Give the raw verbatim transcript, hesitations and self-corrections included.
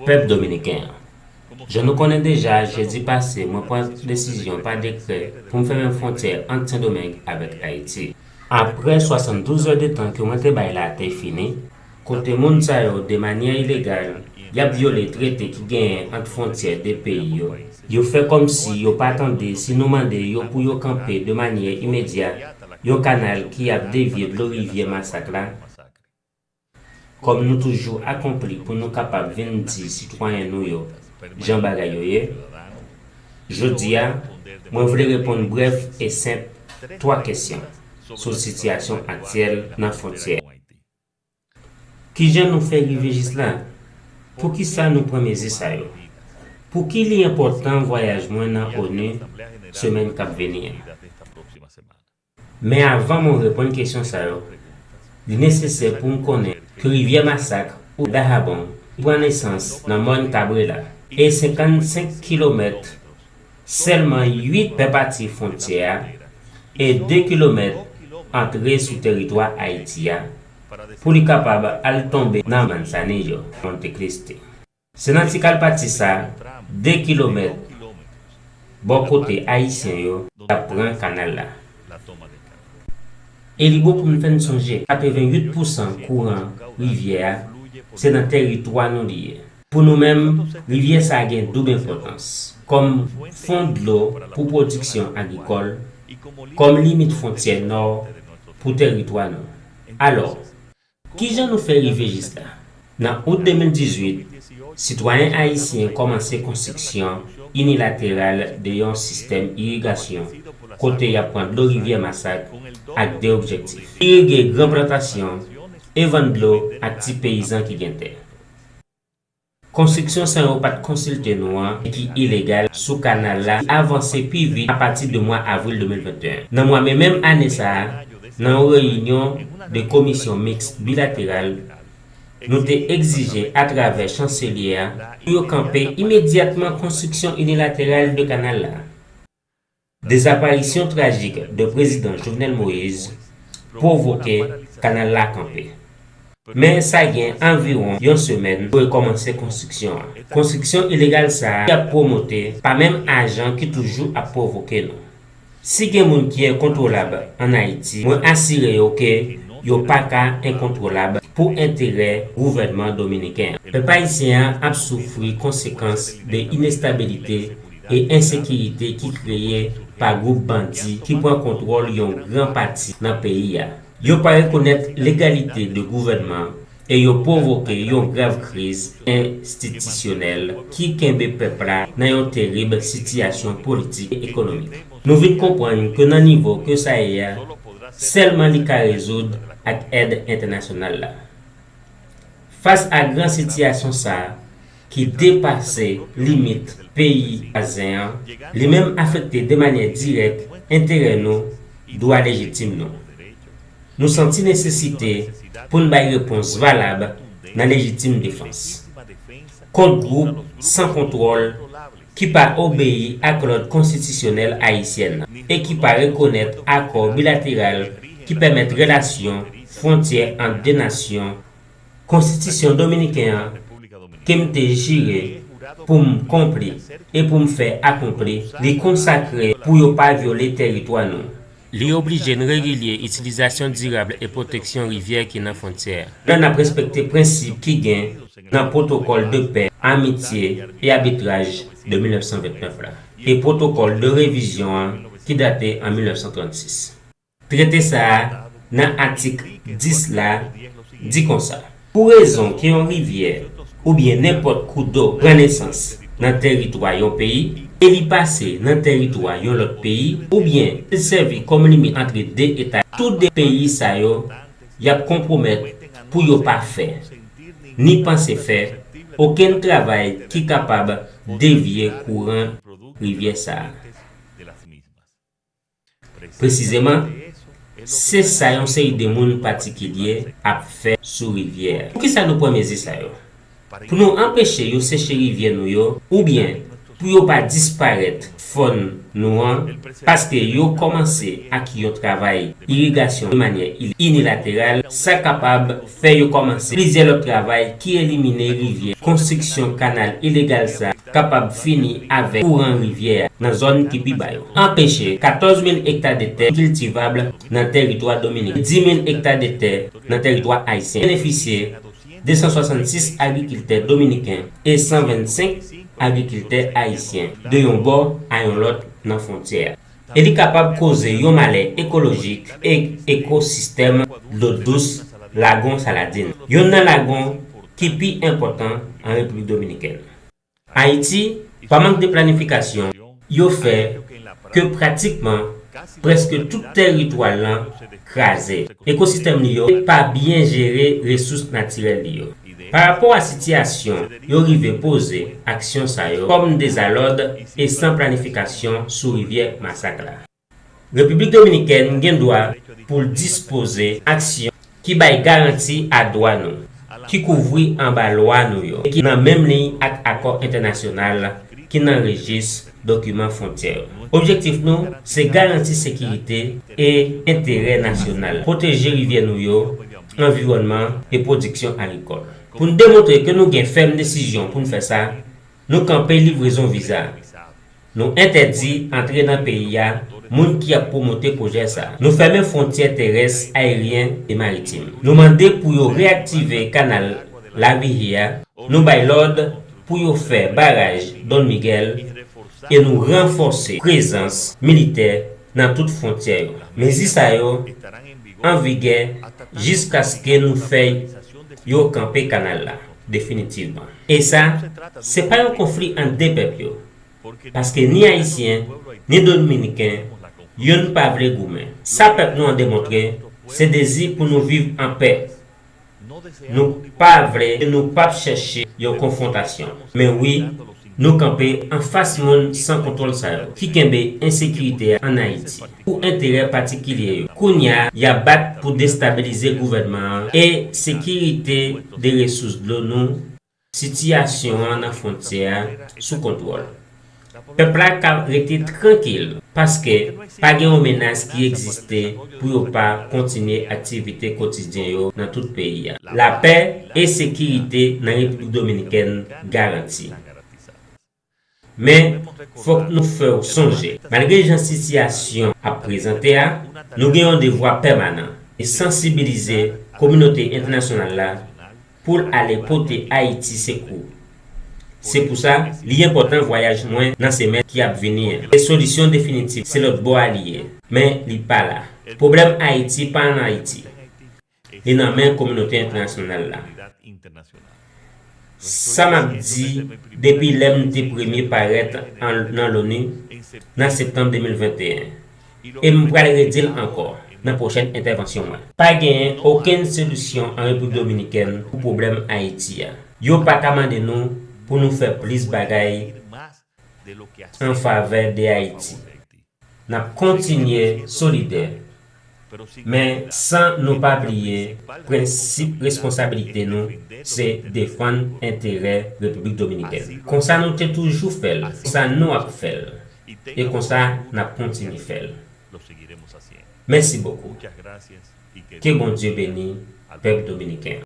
Pèp dominiken an. Jan nou konnen deja, jedi pase, mwen pran desizyon pa dekrè pou m fèmen fwontyè ant Sendomeng avèk Ayiti. Apre swasanndouz è de tan ke mwen te bay la te fini, kote moun sa yo, de manyè ilegal, y ap vyole trete ki genyen ant fwontyè de peyi yo, yo fè kòmsi yo pa tande si nou mande yo pou yo kanpe de manyè imedya yon kanal ki ap devye dlo rivyè Masak la, kòm nou toujou akonpli pou nou kapab vin di sitwayen nou yo jan bagay yo ye, jodi a, mwen vle reponn brèf e senp twa kesyon sou sitiyasyon aktyèl nan fwontyè. Kijan nou fè rive jis la? Poukisa nou pran mezi sa yo? Pouki li enpòtan vwayaj mwen nan onu semèn k ap vini an? Men avan mwen reponn kesyon sa yo, li nesesè pou m konnen ke rivyè Masak ou Dahabon pran nesans nan mòn Cabrera e senkannsenk kilomèt, sèlman uit fè pati fwontyè a e de kilomèt antre sou teritwa Ayiti a pou li kapab al tonbe nan Manzanillo, Monte Cristi. Se nan ti kalpati sa, de kilomèt bò kote ayisyen yo t ap pran kanal la. E li bon pou m fè n sonje, katreventuit pousan kouran rivyè a, se nan teritwa nou li ye. Pou nou menm, rivyè sa a gen doub enpòtans, kòm fon dlo pou pwodiksyon agrikòl, kòm limit fwontyè nò pou teritwa nou. Alò, kijan nou fè rive jis la? Nan out de mil dizuit, sitwayen ayisyen kòmanse konstriksyon inilateral de yon sistèm irigasyon kote y ap pran dlo rivyè Masak ak de objektif: irige gran plantasyon e vann dlo ak ti peyizan ki gen tè. Konstriksyon sa yo pa t konsilte nou an e ki ilegal sou kanal la avanse pi vit apati de mwa avril de mil venteyen. Nan mwa me menm ane sa a, nan yon reyinyon de komisyon miks bilateral, nou te egzije atravè chanselye a pou yo kanpe imedyatman konstriksyon inilateral de kanal la. Dezaparisyon trajik de Prezidan Jovenel Moïse pwovoke kanal la kanpe. Men sa gen anviwon yon semèn pou rekòmanse konstriksyon an. Konstriksyon ilegal sa a y ap pwomote pa menm ajan ki toujou ap pwovoke nou. Si gen moun ki enkontwolab ann Ayiti, mwen asire yo ke yo pa ka enkontwolab pou enterè gouvènman dominiken an. Pèp ayisyen an ap soufri konsekans de inestabilite e ensekirite ki kreye pa gwoup bandi ki pran kontwòl yon gran pati nan peyi a. Yo pa rekonèt legalite de gouvènman e yo pwovoke yon grav kriz enstitisyonèl ki kenbe pèp la nan yon terib sitiyasyon politik e ekonomik. Nou vin konprann ke nan nivo ke sa ye a, sèlman li ka rezoud ak èd entènasyonal la. Fas a gran sitiyasyon sa a, ki depase limit peyi vwazen an, li menm afekte de manyè dirèk enterè nou, dwa lejitim nou. Nou santi nesesite pou n bay repons valab nan lejitim defans kont gwoup san kontwòl ki pa obeyi ak lòd konstitisyonèl ayisyèn nan e ki pa rekonèt akò bilateral ki pèmèt relasyon fwontyè ant de nasyon. Konstitisyon dominiken an ke m te jire pou m konpli e pou m fè akonpli, li konsakre pou yo pa vyole teritwa nou. Li oblije n regilye itilizasyon dirab e pwoteksyon rivyè ki nan fwontyè a. Lè n ap respekte prensip ki gen nan pwotokòl de pè, amitye e abitraj de mil nèf san vennèf la e pwotokòl de revizyon an ki date an mil nèf san trannsis. Trete sa a, nan atik dis la, di konsa: pou rezon ke yon rivyè oubyen nenpòt kou do pran nesans nan teritwa yon peyi e li pase nan teritwa yon lòt peyi, oubyen li sèvi kòm limit ant de eta, tout de peyi sa yo, y ap konpwomèt pou yo pa fè, ni panse fè, okenn travay ki kapab devye kouran rivyè sa a. Presizeman, se sa yon seri de moun patikilye ap fè sou rivyè a. Poukisa nou pran mezi sa yo? Pou nou anpeche yo seche rivyè nou yo, oubyen pou yo pa disparèt fòn nou an, paske yo kòmanse ak yon travay irigasyon de manyè inilateral, sa kapab fè yo kòmanse plizyè lòt travay ki elimine rivyè. Konstriksyon kanal ilegal sa kapab fini avèk kouran rivyè a nan zòn ki pi ba yo. Anpeche katòz mil ekta de tè kiltivab nan tèritwa dominiken, dis mil ekta de tè nan tèritwa ayisyen. Benefisye de san swasannsis agrikiltè dominiken e san vennsenk agrikiltè ayisyen de yon bò a yon lòt nan fwontyè a. E li kapab koze yon malè ekolojik e ekosistèm dlo dous lagon Saladin, youn nan lagon ki pi enpòtan an Repiblik Dominikèn. Ayiti, pa mank de planifikasyon, yo fè ke pratikman prèske tout tèritwa l lan kraze. Ekosistèm li yo pa byen jere resous natirèl li yo. Parapò a sitiyasyon yo rive poze aksyon sa yo kòm dezalòd e san planifikasyon sou rivyè Masak la. Repiblik Dominikèn gen dwa pou l dispoze aksyon ki bay garanti a dwa nou, ki kouvri anba lwa nou yo, e ki nan menm liy ak akò entènasyonal ki nan rejis dokiman fwontyè yo. Objektif nou se garanti sekirite e enterè nasyonal, pwoteje rivyè nou yo, anviwònman e pwodiksyon agrikòl. Pou n demontre ke nou gen fèm desizyon pou n fè sa, nou kanpe livrezon viza. Nou entèdi antre nan peyi a moun ki ap pwomote pwojè sa. Nou fèmen fwontyè terès, ayeryen e maritim. Nou mande pou yo reyaktive kanal Lavihi a. Nou bay lòd pou yo fè baraj Don Miguel e nou ranfòse prezans militè nan tout fwontyè yo. Mezi sa yo an vigè jiskaske nou fè yo kanpe kanal la definitivman. E sa, se pa yon konfli ant de pèp yo, paske ni Ayisyen, ni Dominiken, youn pa vle goumen. Sa pèp nou an demontre, se dezi pou nou viv an pè. Nou pa vle e nou p ap chèche yon konfwontasyon. Men wi, nou kanpe anfas moun san kontwòl sa yo, ki kenbe ensekirite a ann Ayiti pou enterè patikilye yo. Kounye a, y ap bat pou destabilize gouvènman an e sekirite de resous dlo nou. Sitiyasyon an nan fwontyè a sou kontwòl. Pèp la ka rete trankil, paske pa gen yon menas ki egziste pou yo pa kontinye aktivite kotidyen yo nan tout peyi a. Lapè e sekirite nan Repiblik Dominikèn garanti. Men, fòk nou fè w sonje, malgre jan sitiyasyon ap prezante a, nou gen yon devwa pèmanan e sansibilize kominote entènasyonal la pou l ale pote Ayiti sekou. Se pou sa, li enpòtan vwayaj mwen nan semèn ki ap vini an. E solisyon definitif, se lòt bò a li ye, men li pa la. Pwoblèm Ayiti pa ann Ayiti. Li nan men kominote entènasyonal la. Sa m ap di depi lè m te premye parèt an, nan Loni, nan septanm de mil venteyen. E m pral redi l ankò nan pwochèn entèvansyon mwen. Pa genyen okenn solisyon an Repiblik Dominikèn pou pwoblèm Ayiti a. Yo pa ka mande nou pou nou fè plis bagay an favè de Ayiti. N ap kontinye solidè, men san nou pa bliye prensip responsabilite nou se defann enterè Repiblik Dominikèn. Konsa nou te toujou fè l, konsa nou ap fè l, e konsa n ap kontinye fè l. Mèsi bokou. Ke Bondye beni pèp dominiken an.